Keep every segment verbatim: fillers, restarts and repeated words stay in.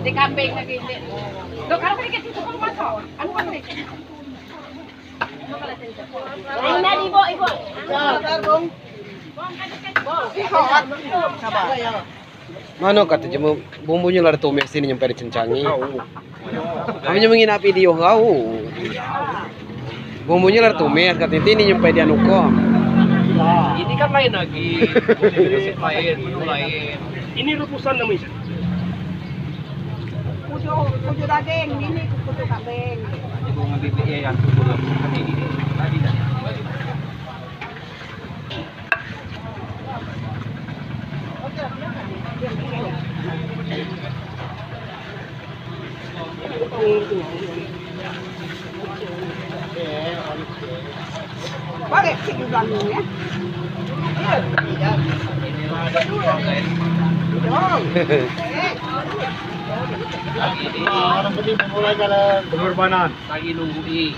Di kambing lagi, di. Dok, kalau sedikit itu pun masuk. Anu, sedikit. Mano kata cuma bumbunyo la tumis, ini nyampai di cencang ni. Kami cuma ngina video kau. Bumbunyo la tumis, kata ini nyampai di anu ko. Ini kan lain lagi. Ini lain, menu lain. Ini rebusan namanya. Kudu, kudu daging, ini kudu kambing. Ibu ngambil bibit ya, yang kudu ini. Tadi dah. Pengorbanan. Lagi nunggu i.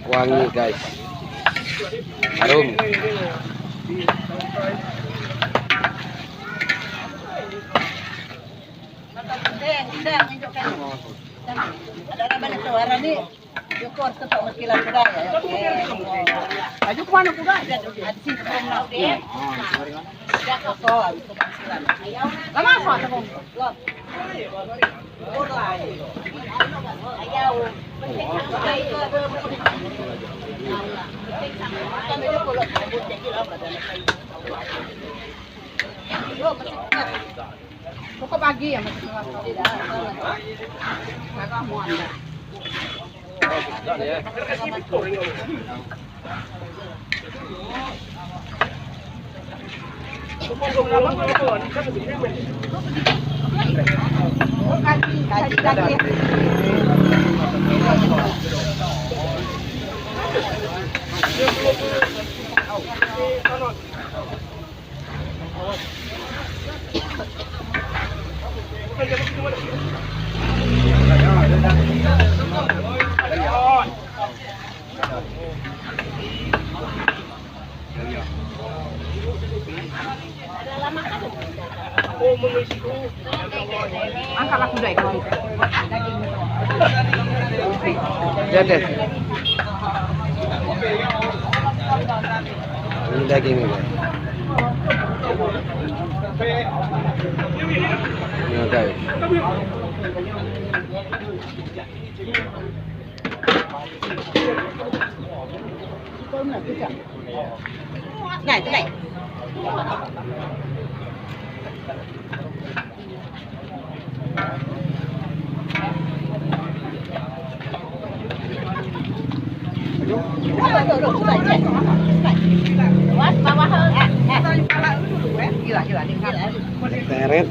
Wangi, guys. Harum. Ada orang balik suara ni. Syukur sebab mesti lah sudah ya. Laju ke mana sudah? Ada situ pun nak. Lama apa tu? Pokok pagi ya, masih keluar. Kakak mau anda. Angkatlah kuda itu. Jadi. Ini daging ini. Ini daging. Nah, itu, nah. Awas, bawah. Teret.